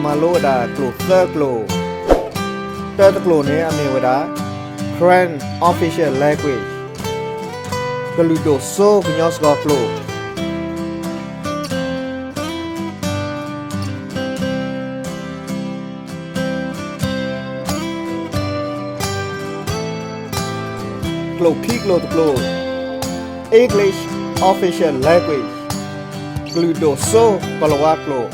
မၤလိဝဲဒၣ်ကျိာ်သၢကျိာ်, တၢတကျိာ်န့ၣ်အမ့ၢ်ဝဲဒၣ် Karen official language ကလုာ်ဒိၣ်စိကညီစှီၤကျိာ်, ကျိာ်ခံကျိာ်တကျိာ်, English official language ကလုာ်ဒိၣ်စိကလၤဝါကျိာ်.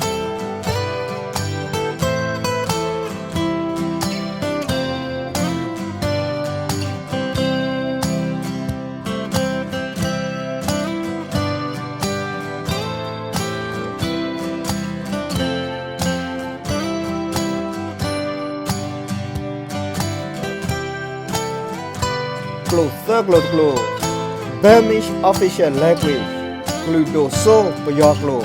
ကျိာ်သၢကျိာ်တကျိာ်, Burmese official language ကလုာ်ဒိၣ်စိပယီၤကျိာ်.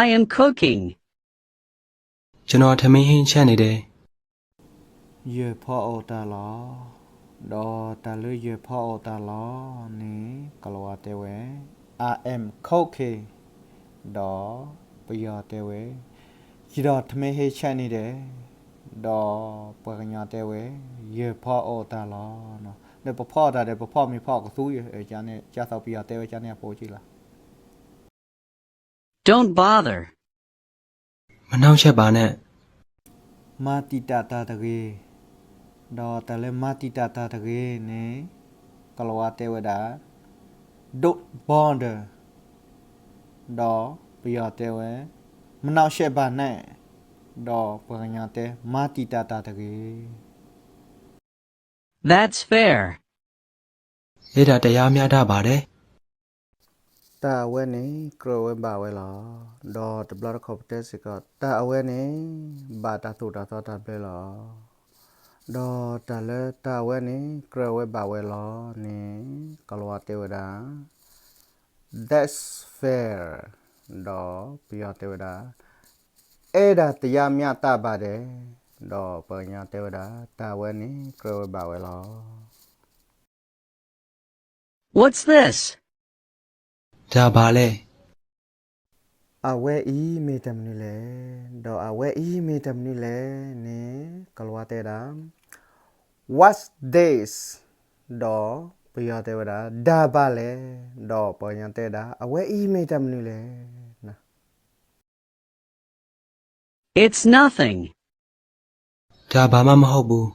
I am cooking. ကျွန်တော်ထမင်းဟင်းချက်နေတယ်. ယဖီအီၣ်တၢ်လီၤ. ဒီးတၢ်လၢယဖီအီၣ်တၢ်လီၤန့ၣ် ကိၤလၤဝါတဲဝဲ I am cooking, ဒီးပယီၤတဲဝဲ ကျွန်တော်ထမင်းဟင်းချက်နေတယ်, ဒီးပှၤကညီတဲဝဲ ယဖီအီၣ်တၢ်လီၤ. ဒီးပဖီအီၣ်တၢ်ဒီး ပဖီမ့ၢ်ဖီအီၣ်ကသူယ ကသီပယီၤတဲဝဲကန့ၣ်အပူၤက့လီၤ. Don't bother. မနှောင့်ယှက်ပါနဲ့. မၤတံာ်တာ်တၢ်တဂ့ၤ. ဒီးတၢ်လၢမၤတံာ်တာ်တၢ်တဂ့ၤန့ၣ် ကိၤလၤဝါတဲဝဲဒၣ် Don't bother, ဒီးပယီၤတဲဝဲ မနှောင့်ယှက်ပါနဲ့, ဒီးပှၤကညီတဲ မၤတံာ်တာ်တၢ်တဂ့ၤ. That's fair. အဲဒါတရားမျှတပါတယ်. တၢ်အဝဲန့ၣ်ကြၢးဝဲဘၣ်ဝဲလီၤ. ဒီးတဘျီတခီၣ်ပတဲစ့ၢ်ကီး တၢ်အဝဲန့ၣ် ဘၣ်တၢ်သိၣ်တၢ်သီတၢ်ဘျၢလီၤ. ဒီးတၢ်လၢတၢ်အဝဲန့ၣ် ကြၢးဝဲဘၣ်ဝဲလီၤန့ၣ် ကိၤလၤဝါတဲဝဲဒၣ် That's fair, ဒီးပယီၤတဲဝဲဒၣ် အဲဒါတရားမျှတပါတယ်, ဒီးပှၤကညီတဲဝဲဒၣ် တၢ်အဝဲန့ၣ်ကြၢးဝဲဘၣ်ဝဲလီၤ. What's this? ဒါဘာလဲ? အဝဲအံၤမ့ၢ်တၢ်မနုၤလဲၣ်, ဒီးအဝဲအံၤမ့ၢ်တၢ်မနုၤလဲၣ်န့ၣ် ကိၤလၤဝါတဲဝဲဒၣ် What's this? ဒီးပယီၤတဲဝဲဒၣ် ဒါဘာလဲ, ဒီးပှၤကညီတဲဝဲဒၣ် အဝဲအံၤမ့ၢ်တၢ်မနုၤလဲၣ်. It's nothing. ဒါဘာမှမဟုတ်ဘူး.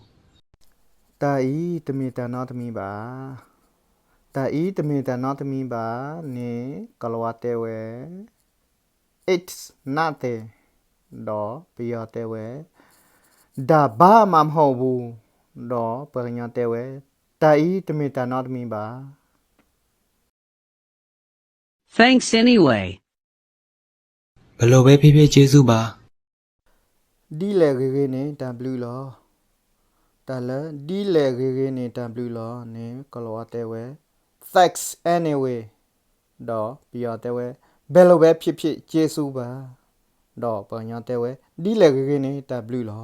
တၢ်အံၤတမ့ၢ်တၢ်နီတမံၤဘၣ်. တၢ်အံၤတမ့ၢ်တၢ်နီတမံၤဘၣ်န့ၣ် ကိၤလၤဝါတဲဝဲ It's nothing, ဒီးပယီၤတဲဝဲ ဒါဘာမှမဟုတ်ဘူး, ဒီးပှၤကညီတဲဝဲ တၢ်အံၤတမ့ၢ်တၢ်နီတမံၤဘၣ်. Thanks anyway. ဘယ်လိုပဲဖြစ်ဖြစ်ကျေးဇူးပါ. ဒ်လဲၣ်ဂ့ၤဂ့ၤန့ၣ်တၢ်ဘျုးလီၤ. တၢ်လၢ ဒ်လဲၣ်ဂ့ၤဂ့ၤန့ၣ်တၢ်ဘျုးလီၤန့ၣ် ကိၤလၤဝါတဲဝဲ Thanks anyway, ဒီးပယီၤတဲဝဲ ဘယ်လိုပဲဖြစ်ဖြစ်ကျေးဇူးပါ, ဒီးပှၤကညီတဲဝဲ ဒ်လဲၣ်ဂ့ၤဂ့ၤန့ၣ်တၢ်ဘျုးလီၤ.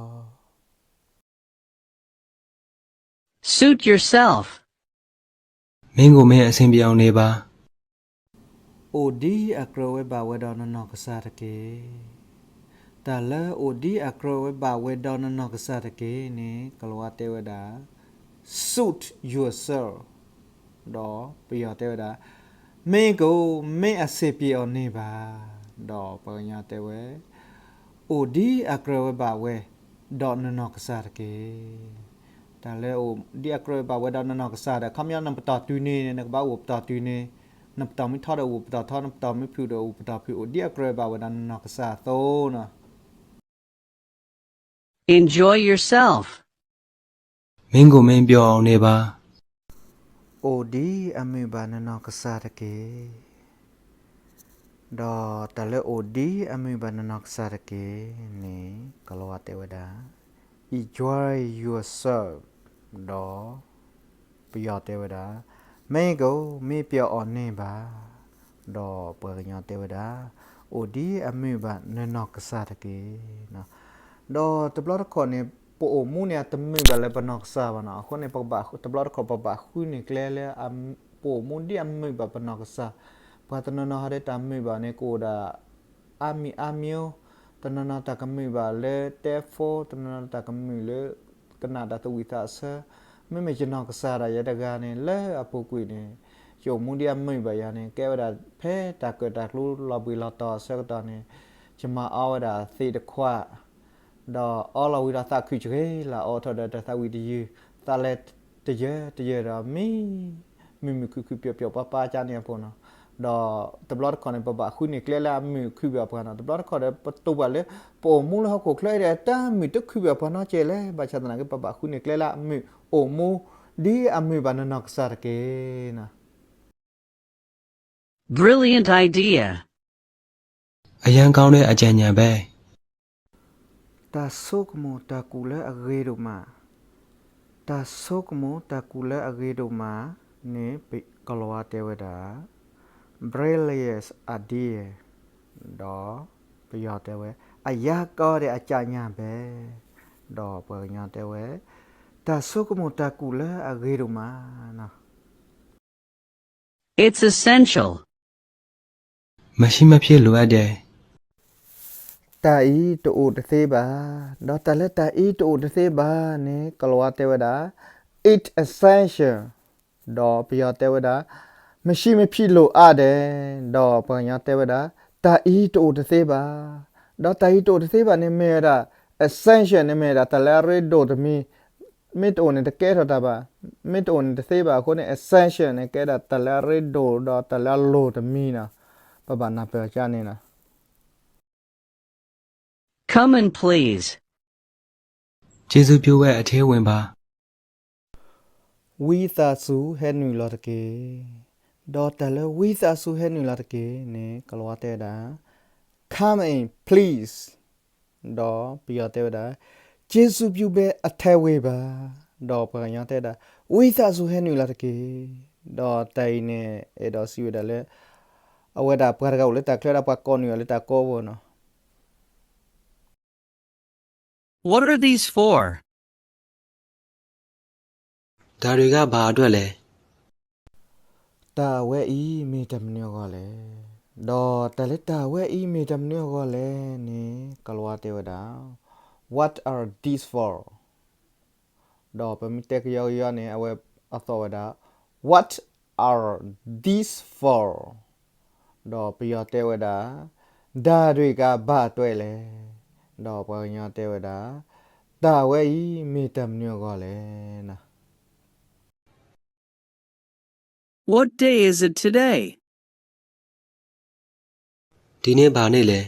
Suit yourself. မင်းကိုမင်းအဆင်ပြေအောင်နေပါ. အိၣ်ဒ်အကြၢးဝဲဘၣ်ဝဲဒီးနနီၢ်ကစၢ်တက့ၢ်. တၢ်လၢအိၣ်ဒ်အကြၢးဝဲဘၣ်ဝဲဒီးနနီၢ်ကစၢ်တက့ၢ်န့ၣ် ကိၤလၤဝါတဲဝဲဒၣ် suit yourself, ဒီးပယီၤတဲဝဲဒၣ် မင်းကိုမင်းအဆင်ပြေအောင်နေပါ, ဒီးပှၤကညီတဲဝဲ အိၣ်ဒ်အကြၢးဝဲဘၣ်ဝဲဒီးနနီၢ်ကစၢ်တက့ၢ်. တၢ်လၢအိၣ်ဒ်အကြၢးဝဲဘၣ်ဝဲဒီးနနီၢ်ကစၢ်ဒီး ခီပညီနပတီၢ်တုၤန့ၣ် နကဘၣ်အိၣ်ပတီၢ်တုၤန့ၣ်, နပတီၢ်မ့ၢ်ထီဒီးအိၣ်ပတီၢ်ထီ, နပတီၢ်မ့ၢ်ဖုးဒီးအိၣ်ပတီၢ်ဖုး, အိၣ်ဒ်အကြၢးဝဲဘၣ်ဝဲဒီးနနီၢ်ကစၢ်အသိးနီၤ. Enjoy yourself. မင်းကိုမင်းပျော်အောင်နေပါ. အိၣ်ဒ်အမုာ်ဘၣ်နနီၢ်ကစၢ်တက့ၢ်. ဒီးတၢ်လၢအိၣ်ဒ်အမုာ်ဘၣ်နနီၢ်ကစၢ်တက့ၢ်န့ၣ် ကိၤလၤဝါတဲဝဲဒၣ် enjoy yourself, ဒီးပယီၤတဲဝဲဒၣ် မင်းကိုမင်းပျော်အောင်နေပါ, ဒီးပှၤကညီတဲဝဲဒၣ် အိၣ်ဒ်အမုာ်ဘၣ်နနီၢ်ကစၢ်တက့ၢ်. ဒီးတဘျီတခီၣ်န့ၣ် ပအိၣ်မူန့ၣ် အတမုာ်ဘၣ်လၢပနီၢ်ကစၢ်ဘၣ်နီၤ. အဃိန့ၣ် ပကဘၣ် တဘျီတခီၣ် ပဘၣ်ဃုန့ၢ်ကျဲလၢ ပအိၣ်မူဒ်အမုာ်ဘၣ်ပနီၢ်ကစၢ်. ပှၤတနီၤနီၤဟီဒီးတၢ်မုာ်ဘၣ်န့ၣ် ကအိၣ်ဒၣ် အါမံၤအါမံၤ, တနီၤနီၤတၢ်ကမုာ်ဘၣ်လၢ telephone, တနီၤနီၤတၢ်ကမုာ်လၢ ကနၣ်တၢ်သးဝံၣ်သးဆၢ. မ့မ့ၢ်ယနီၢ်ကစၢ်ဒၣ်ယဲတဂၤန့ၣ် လၢအပူၤကွံာ်န့ၣ် ယအိၣ်မူဒ်အမုာ်ဘၣ်ယၤန့ၣ် ကဲဝဲဒၣ်ဖဲတၢ်ကၢၣ်တၢ်ကျူလီၤဘှံးလီၤတီၤအဆၢကတီၢ်န့ၣ် ယမၤအီဝဲဒၣ်သ့ၣ်တခွး ဒီးအီလီၤဝံၤဒီးသးခုၣ်ဆှဲလၢအအိၣ်ထီၣ်ဒီးတၢ်သးဝံၣ်တယုၢ်, သးလဲၤတယၢတယၢဒီးမံ, မုာ်မုာ်ခုၣ်ခုၣ်ပျီပျီပၤပၤကန့ၣ်အပူၤနီၤ. ဒီးတဘျီတခီၣ်န့ၣ် ပဘၣ်ဃုန့ၢ်ကျဲလၢအမုာ်ခုၣ်ဘၣ်ပှၤနီၤ. တဘျီတခီၣ်ဒီး ပတိၢ်ပှၤလၢ ပအိၣ်မူလၢဟီၣ်ခိၣ်ချၢဒီး တၢ်မုာ်တခုၣ်ဘၣ်ပှၤနီတစဲးလဲၣ်. ဘၣ်ဆၣ်သနာ်က့ ပဘၣ်ဃုန့ၢ်ကျဲလၢအမုာ်အိၣ်မူ ဒ်အမုာ်ဘၣ်နနီၢ်ကစၢ်တက့ၢ်နီၤ. Brilliant idea. အရမ်းကောင်းတဲ့အကြံဉာဏ်ပဲ. တၢ်ဆိကမိၣ်တၢ်ကူၣ်လၢအဂ့ၤဒိၣ်မး, တၢ်ဆိကမိၣ်တၢ်ကူၣ်လၢအဂ့ၤဒိၣ်မးန့ၣ် ကလၤဝါတဲဝဲဒၣ် brilliant idea, ဒီးပယီၤတဲဝဲ အရမ်းကောင်းတဲ့အကြံဉာဏ်ပဲ, ဒီးပှၤကညီတဲဝဲ တၢ်ဆိကမိၣ်တၢ်ကူၣ်လၢအဂ့ၤဒိၣ်မးနီၤ. It's essential. မရှိမဖြစ်လိုအပ်တယ်. တၢ်အံၤတအိၣ်တသ့ဘၣ်, ဒီးတၢ်လၢတၢ်အံၤတအိၣ်တသ့ဘၣ်န့ၣ် ကလၤဝါတဲဝဲဒၣ် it's essential, ဒီးပယီၤတဲဝဲဒၣ် မရှိမဖြစ်လိုအပ်တယ်, ဒီးပှၤကညီတဲဝဲဒၣ် တၢ်အံၤတအိၣ်တသ့ဘၣ်, ဒီးတၢ်အံၤတအိၣ်တသ့ဘၣ်န့ၣ်မ့ၢ်ဝဲဒၣ် essential န့ၣ်မ့ၢ်ဝဲဒၣ် တၢ်လၢအရ့ဒိၣ်တမံၤ, မ့ၢ်တအိၣ်န့ၣ်တကဲထီၣ်တၢ်ဘၣ်, မ့ၢ်တအိၣ်န့ၣ်တသ့ဘၣ်အဃိန့ၣ် essential န့ၣ် ကဲဒၣ်တၢ်လၢအရ့ဒိၣ်ဒီးတၢ်လၢအလိၣ်တမံၤနီၤ, ပဘၣ်နၢ်ပၢၢ်ကန့ၣ်နီၤ. Come in, please. ကျေးဇူးပြုဝဲအထဲဝင်ပါ. ဝံသးစူၤဟဲနုာ်လီၤတက့ၢ်, ဒီးတၢ်လၢဝံသးစူၤဟဲနုာ်လီၤတက့ၢ်န့ၣ် ကလၤဝါတဲဝဲဒၣ် come in please, ဒီးပယီၤတဲဝဲဒၣ် ကျေးဇူးပြုဝဲအထဲဝင်ပါ, ဒီးပှၤကညီတဲဝဲဒၣ် ဝံသးစူၤဟဲနုာ်လီၤတက့ၢ်. ဒီးတၢ်အံၤန့ၣ် အဲၣ်ဒိးစံးဝဲဒၣ်လၢ အဝဲဒၣ်ပှၤတဂၤအိၣ်လၢတၢ်ချၢဒီးပှၤကိးနုာ်အီၤလၢတၢ်ကိးအဂီၢ်နီၤ. What are these for? ဒါတွေကဘာအတွက်လဲ? တၢ်အဝဲအံၤမ့ၢ်တၢ်မနုၤအဂီၢ်လဲၣ်. ဒီးတၢ်လၢတၢ်အဝဲအံၤမ့ၢ်တၢ်မနုၤအဂီၢ်လဲၣ်န့ၣ် ကလၤဝါတဲဝဲဒၣ် What are these for? ဒီးပမ့ၢ်တဲကယီကယီန့ၣ် အဝဲအသီၣ်ဝဲဒၣ် What are these for? ဒီးပယီၤတဲဝဲဒၣ် ဒါတွေကဘာအတွက်လဲၣ်. ဒီးပှၤကညီတဲဝဲဒၣ် တၢ်ဝဲအံၤမ့ၢ်တၢ်မနုၤအဂီၢ်လဲၣ်. What day is it today? ဒီနေ့ဘာနေ့လဲ?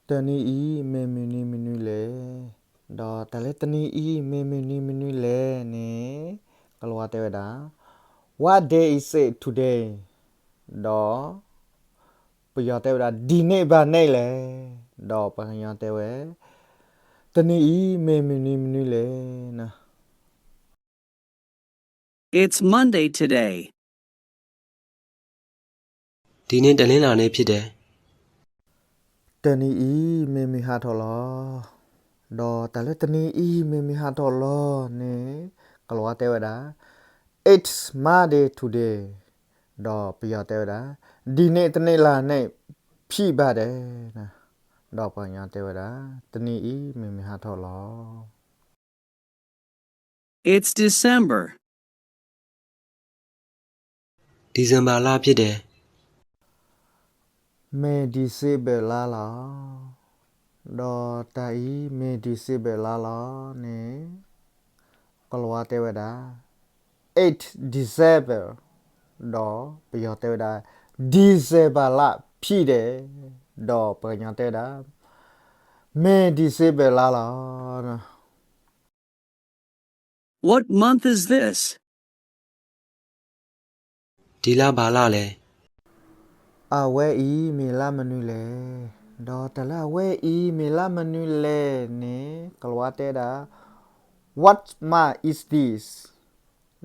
တနံၤအံၤမ့ၢ်မုၢ်နံၤမနုၤလဲၣ်. ဒီးတၢ်လၢတနံၤအံၤမ့ၢ်မုၢ်နံၤမနုၤလဲၣ်န့ၣ် ကလၤဝါတဲဝဲဒၣ် What day is it today? ဒီးပယီၤတဲဝဲဒၣ် ဒီနေ့ဘာနေ့လဲၣ်. ဒီးပှၤကညီတဲဝဲ တနံၤအံၤမ့ၢ်မုၢ်နံၤမနုၤလဲၣ်. It's Monday today. ဒီနေ့တနင်္လာနေ့ဖြစ်တယ်. တနံၤအံၤမ့ၢ်မုၢ်ဟးထီၣ်လီၤ. ဒီးတၢ်လၢတနံၤအံၤမ့ၢ်မုၢ်ဟးထီၣ်လီၤန့ၣ် ကလၤဝါတဲဝဲဒၣ် It's Monday today. ဒီးပယီၤတဲဝဲဒၣ် ဒီနေ့တနင်္လာနေ့ဖြစ်ပါတယ်. ဒီးပှၤကညီတဲဝဲဒၣ် တနံၤအံၤမ့ၢ်မုၢ်ဟးထီၣ်လီၤ. It's December. ဒီဇင်ဘာလဖြစ်တယ်. မ့ၢ် December လါလီၤ. ဒီးတၢ်အံၤမ့ၢ် December လါလီၤန့ၣ် ကလၤဝါတဲဝဲဒၣ် It's December. ဒီးပယီၤတဲဝဲဒၣ် ဒီဇင်ဘာလဖြစ်တယ်. ဒီးပှၤကညီတဲဝဲဒၣ် မ့ၢ် December လါလီၤ. What month is this? ဒီလဘာလလဲ? အဝဲအံၤမ့ၢ်လါမနုၤလဲၣ်. ဒီးတၢ်လၢအဝဲအံၤမ့ၢ်လါမနုၤလဲၣ်န့ၣ် ကလၤဝါတဲဒၣ် What month is this?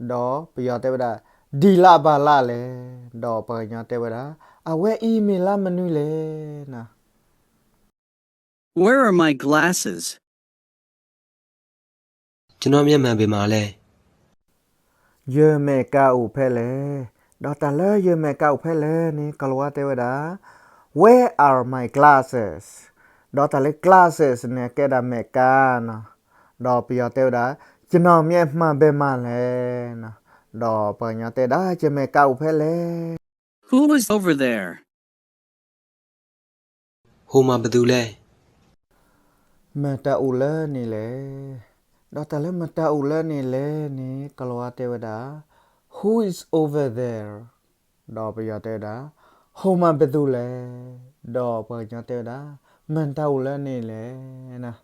ဒီးပယီၤတဲဝဲဒၣ် ဒီလဘာလလဲၣ်. ဒီးပှၤကညီတဲဝဲဒၣ် အဝဲအံၤမ့ၢ်လါမနုၤလဲၣ်. Where are my glasses? ကျွန်တော်မျက်မှန်ဘယ်မှာလဲ? ယမဲာ်ကါအိၣ်ဖဲလဲၣ်. ဒီးတၢ်လၢယမဲာ်ကါအိၣ်ဖဲလဲၣ်န့ၣ် ကိၤလၤဝါတဲဝဲဒၣ် Where are my glasses? ဒီးတၢ်လၢ glasses န့ၣ် အကဲဒၣ်မဲာ်ကါနီၤ. ဒီးပယီၤတဲဝဲဒၣ် ကျွန်တော်မျက်မှန်ဘယ်မှာလဲနီၤ. ဒီးပှၤကညီတဲဒၣ် ယမဲာ်ကါအိၣ်ဖဲလဲၣ်. Who is over there? ဟိုမှာဘယ်သူလဲ? မတၤအိၣ်လၢန့ၣ်လဲၣ်. ဒီးတၢ်လၢမတၤအိၣ်လၢန့ၣ်လဲၣ်န့ၣ် ကိၤလၤဝါတဲဝဲဒၣ် Who is over there? ဒီးပယီၤတဲဝဲဒၣ် ဟိုမှာဘယ်သူလဲ. ဒီးပှၤကညီတဲဝဲဒၣ် မတၤအိၣ်လၢန့ၣ်လဲၣ်.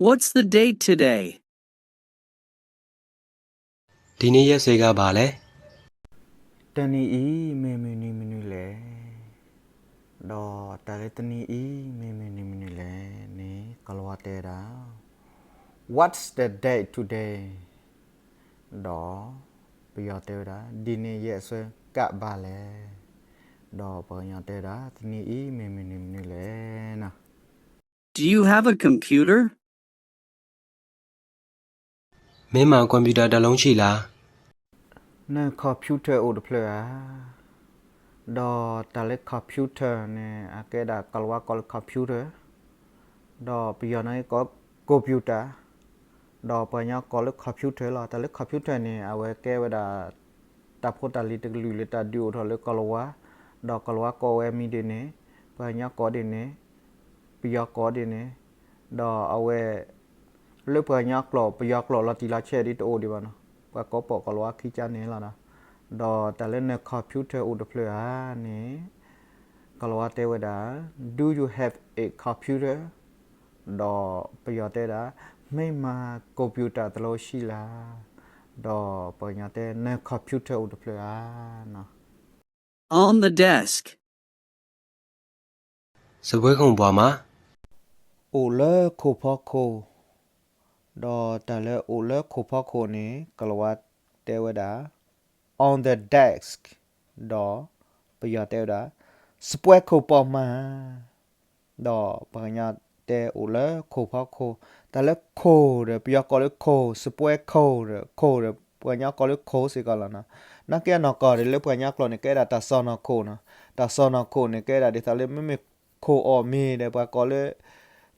What's the date today? ဒီနေ့ရက်စွဲကဘာလဲ? တနံၤအံၤမ့ၢ်မနုၤမနုၤလဲၣ်. ဒီးတၢ်လၢတနံၤအံၤမ့ၢ်မနုၤမနုၤလဲၣ်န့ၣ် ကိၤလၤဝါတဲဝဲဒၣ် What's the date today? ဒီးပယီၤတဲဝဲဒၣ် ဒီနေ့ရက်စွဲကဘာလဲ. ဒီးပှၤကညီတဲဝဲဒၣ် တနံၤအံၤ မ့ၢ်မနုၤမနုၤလဲၣ်နီၤ. Do you have a computer? မင်းမှာကွန်ပျူတာတစ်လုံးရှိလား? န computer အိၣ်တဖျၢၣ်ဧါ. ဒီးတၢ်လၢ computer န့ၣ် အကဲဒၣ် ကိၤလၤဝါကိးလၢ computer, ဒီးပယီၤန့ၣ်ကိး computer, ဒီးပှၤကညီကိးလၢ computer လီၤ. တၢ်လၢ computer န့ၣ် အဝဲကဲဝဲဒၣ် တၢ်ဖိတၢ်လံၤတကလုာ်လၢတၢ်ဒုးအိၣ်ထီၣ်လၢကိၤလၤဝါ, ဒီးကိၤလၤဝါကိးဝဲမံၤဒ်န့ၣ်, ပှၤကညီကိးဒ်န့ၣ်, ပယီၤကိးဒ်န့ၣ်, ဒီးအဝဲ လၢပှၤကညီကျိာ် ပယီၤကျိာ်လီၤတံၢ်လီၤဆဲးဒ်တအိၣ်ဒံးဘၣ်နီၤ, ပှၤကိးပိာ်ကိၤလၤဝါခံကါန့ၣ်လီၤဒီး, ဒီးတၢ်လၢန computer အိၣ်တဖျၢၣ်ဧါန့ၣ်, ကိၤလၤဝါတဲဝဲဒၣ် Do you have a computer? ဒီးပယီၤတဲဒၣ် မ့ၢ်မၤ computer တလုံးရှိလား, ဒီးပှၤကညီတဲ န computer အိၣ်တဖျၢၣ်ဧါနီၤ. On the desk. စားပွဲခုံပေါ်မှာ. အိၣ်လၢခိၣ်ဖီခိၣ်, ဒီးတၢ်လၢအိၣ်လၢခိၣ်ဖီခိၣ်န့ၣ် ကိၤလၤဝါတဲဝဲဒၣ် on the desk, ဒီးပယီၤတဲဝဲဒၣ် စားပွဲခုံပေါ်မှာ. ဒီးပှၤကညီတဲအိၣ်လၢခိၣ်ဖီခိၣ်, တၢ်လၢခိၣ်ဒီး ပယီၤကိးလၢခိၣ်, စားပွဲခုံဒီး ခိၣ်ဒီး ပှၤကညီကိးလၢခိၣ်စ့ၢ်ကီးလီၤနီၤ. နာ်က့အနီၢ်ကီၢ်ဒီး လၢပှၤကညီကျိာ်န့ၣ် ကဲဒၣ်တၢ်စီၢ်နီၤခိၣ်နီၤ. တၢ်စီၢ်နီၤခိၣ်န့ၣ် ကဲဒၣ်ဒ်သိးလၢမ့မ့ၢ်ခိၣ်အီၣ်မ့ၤဒီး ပှၤကိးလၢ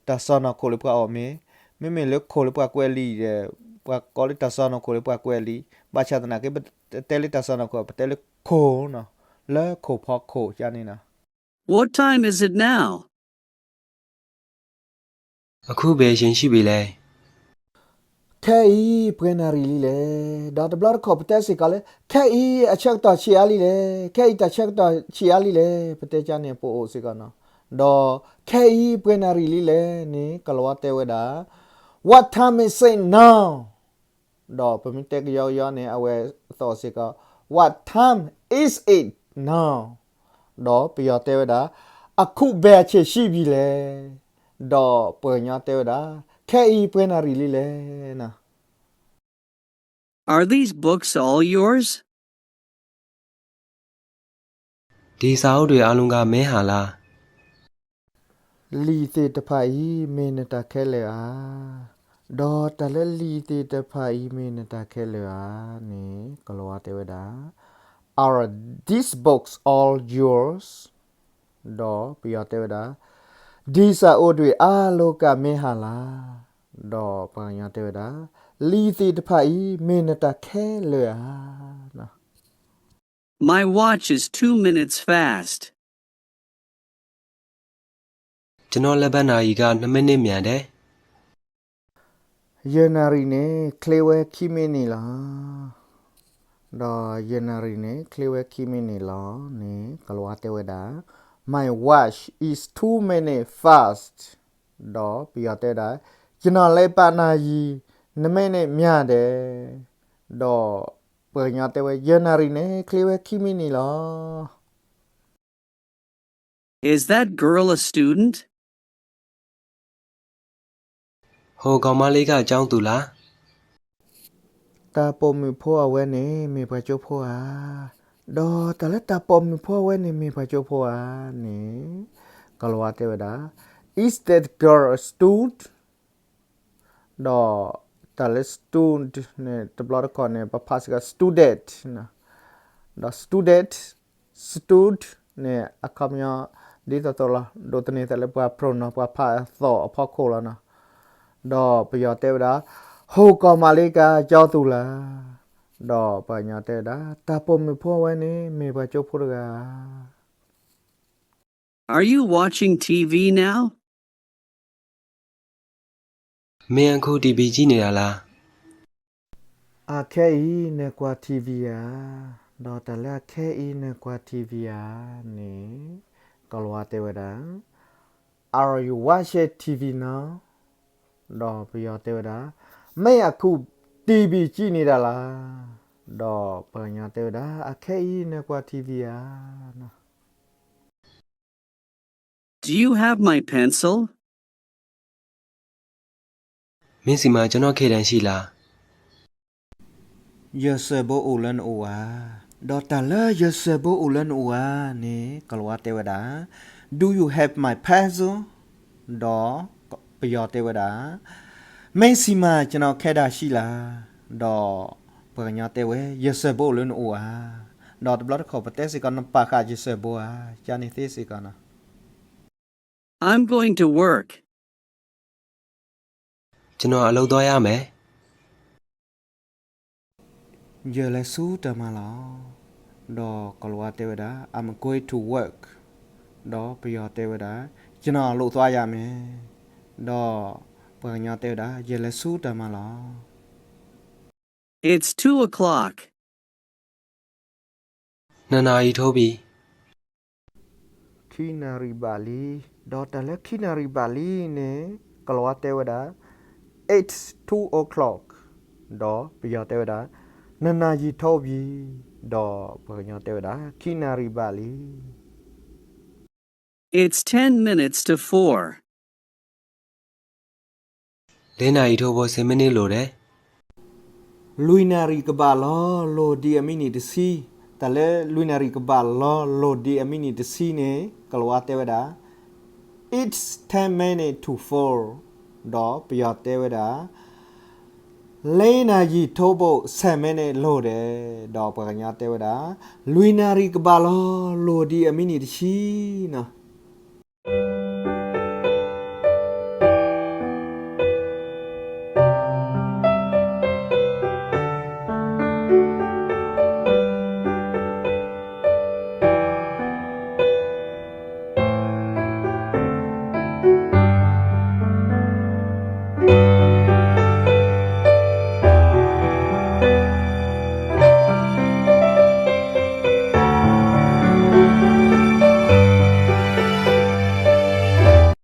တၢ်စီၢ်နီၤခိၣ်လၢပှၤအီၣ်မ့ၤ, မ့မ့ၢ်လၢခိၣ်လၢပှၤကွဲးလံာ်ဒီး ပှၤကိးလၢတၢ်စီၢ်နီၤခိၣ်လၢပှၤကွဲးလံာ်. ဘၣ်ဆၣ်သနာ်က့ ပတဲလၢတၢ်စီၢ်နီၤခိၣ် ပတဲလၢခိၣ်နီၤ, လၢခိၣ်ဖီခိၣ်ကန့ၣ်နီၤ. What time is it now? အခုဘယ်အချိန်ရှိပြီလဲ? ခဲအံၤ ပှဲၤနၣ်ရံၣ်လံလဲၣ်. ဒီးတဘျီတခီၣ်ပတဲစ့ၢ်ကီးလၢ ခဲအံၤအဆၢကတီၢ်ဆံးအါလံလဲၣ်, ခဲအံၤတၢ်ဆၢကတီၢ်ဆံးအါလံလဲၣ်, ပတဲကန့ၣ်ပအိၣ်စ့ၢ်ကီးနီၤ. ဒီးခဲအံၤပှဲၤနၣ်ရံၣ်လံလဲၣ်န့ၣ် ကိၤလၤဝါတဲဝဲဒၣ် What time is it now? ဒီးပမ့ၢ်တဲကယီကယီန့ၣ် အဝဲသီၣ်စ့ၢ်ကီး What time is it now? ဒီးပယီၤတဲဝဲဒၣ် အခုဘယ်အချိန်ရှိပြီလဲ. ဒီးပှၤကညီတဲဝဲဒၣ် ခဲအံၤပှဲၤနၣ်ရံၣ်လံလဲၣ်နီၤ. Are these books all yours? ဒီစာအုပ်တွေအားလုံးကမင်းဟာလား? လံာ်သ့ၣ်တဖၣ်အံၤ မ့ၢ်နတၢ်ခဲလၢာ်ဧါ. ဒီးတၢ်လၢလံာ်သ့ၣ်တဖၣ်အံၤ မ့ၢ်နတၢ်ခဲလၢာ်ဧါန့ၣ် ကိၤလၤဝါတဲဝဲဒၣ် Are these books all yours? ဒီးပယီၤတဲဝဲဒၣ် ဒီစာအုပ်တွေအားလုံးကမင်းဟာလား. ဒီးပှၤကညီတဲဝဲဒၣ် လံာ်သ့ၣ်တဖၣ်အံၤ မ့ၢ်နတၢ်ခဲလၢာ်ဧါ. My watch is two minutes fast. ကျွန်တော်လက်ပတ်နာရီကနှစ်မိနစ်မြန်တယ်. ယနၣ်ရံၣ်န့ၣ် ချ့ဝဲခံမံးနံးလီၤ. ဒီးယနၣ်ရံၣ်န့ၣ် ချ့ဝဲခံမံးနံးလီၤန့ၣ် ကိၤလၤဝါတဲဝဲဒၣ် My watch is two minutes fast. ဒီးပယီၤတဲဝဲဒၣ် ကျွန်တော်လက်ပတ်နာရီ နှစ်မိနစ်မြန်တယ်. ဒီးပှၤကညီတဲဝဲ ယနၣ်ရံၣ်န့ၣ် ချ့ဝဲခံမံးနံးလီၤ. Is that girl a student? ဟိုကောင်မလေးကကျောင်းသူလား? တၢ်ပိာ်မုၣ်ဖိအဝဲန့ၣ် မ့ၢ်ပှၤကၠိဖိဧါ. ဒီးတၢ်လၢတၢ်ပိာ်မုၣ်ဖိအဝဲန့ၣ် မ့ၢ်ပှၤကၠိဖိဧါန့ၣ် ကိၤလၤဝါတဲဝဲဒၣ် Is that girl a student? ဒီး တၢ်လၢ student န့ၣ် တဘျီတခီၣ်န့ၣ် ပဖးစ့ၢ်ကီး student ဒီး student, student န့ၣ် အခီပညီ ဒ်သိးသိးလီၤ. ဒိးသန့ၤသးလၢပှၤ pronoun ပှၤဖးသီၣ်အဖီခိၣ်လီၤနီၤ. ဒီးပယီၤတဲဝဲဒၣ် ဟိၣ်ကီၢ်မၤလ့ကၤကၠီသူလၤ. ဒီးပှၤကညီတဲဝဲဒၣ် တၢ်ပိာ်မုၣ်ဖိအဝဲန့ၣ် မ့ၢ်ပှၤကၠိဖိတဂၤဧါ. Are you watching T V now? မ့ၢ်အခိၣ် TV ကံၣ်န့ၢ်ဒၣ်လၢ်. အခဲအံၤနကွၢ် TV ဧါ. ဒီးတၢ်လၢအခဲအံၤနကွၢ် TV ဧါန့ၣ် ကိၤလၤဝါတဲဝဲဒၣ် Are you watching T V now? ဒီးပယီၤတဲဝဲဒၣ် မ့ၢ်အခိၣ် TV ကံၣ်န့ၢ်ဒၣ်လၢ်. ဒီးပှၤကညီတဲဝဲဒၣ် အခဲအံၤနကွၢ် TV ဧါ. Do you have my pencil? မ့ၢ်စံးမး ကျွန်တော် ခဲတံရှိလား. ယစၢၢ်ဘိအိၣ်လၢနအိၣ်ဧါ. ဒီးတၢ်လၢယစၢၢ်ဘိအိၣ်လၢနအိၣ်ဧါန့ၣ် ကိၤလၤဝါတဲဝဲဒၣ် Do you have my pencil? ဒီးပယီၤတဲဝဲဒၣ် မ့ၢ်စံးမး ကျွန်တော် ခဲတံရှိလား. ဒီးပှၤကညီတဲဝဲ ယစၢၢ်ဘိအိၣ်လၢနအိၣ်ဧါ. ဒီးတဘျီတခီၣ် ပတဲစ့ၢ်ကီး နပာ်ဃာ်ယစၢၢ်ဘိဧါ. ကန့ၣ်သ့စ့ၢ်ကီးနီၤ. I'm going to work. ကျွန်တော် အလုပ်သွားရမယ်. ယလဲၤဆူတၢ်မၤလီၤ. ဒီးကိၤလၤဝါတဲဝဲဒၣ် I'm going to work. ဒီးပယီၤတဲဝဲဒၣ် ကျွန်တော် အလုပ်သွားရမယ်. ဒီးပှၤကညီတဲဝဲဒၣ် ယလဲၤဆူတၢ်မၤလီၤ. It's two o'clock. နှစ်နာရီထိုးပြီ. ခံနၣ်ရံၣ်ဘၣ်လံ. ဒီးတၢ်လၢခံနၣ်ရံၣ်ဘၣ်လံန့ၣ် ကိၤလၤဝါတဲဝဲဒၣ် It's two o'clock. ဒီးပယီၤတဲဝဲဒၣ် နှစ်နာရီထိုးပြီ. ဒီးပှၤကညီတဲဝဲဒၣ် ခံနၣ်ရံၣ်ဘၣ်လံ. It's ten minutes to four. လေးနာရီထိုးဖို့ ဆယ်မိနစ်လိုတယ်. လွံၢ်နၣ်ရံၣ်ကဘၣ်လီၤ လိၣ်ဒံးအမံးနံးတဆံ. တၢ်လၢလွံၢ်နၣ်ရံၣ်ကဘၣ်လီၤ လိၣ်ဒံးအမံးနံးတဆံန့ၣ် ကိၤလၤဝါတဲဝဲဒၣ် It's ten minutes to four. ဒီးပယီၤတဲဝဲဒၣ် လေးနာရီထိုးဖို့ ဆယ်မိနစ်လိုတယ်. ဒီးပှၤကညီတဲဝဲဒၣ် လွံၢ်နၣ်ရံၣ်ကဘၣ်လီၤ လိၣ်ဒံးအမံးနံးတဆံနီၤ.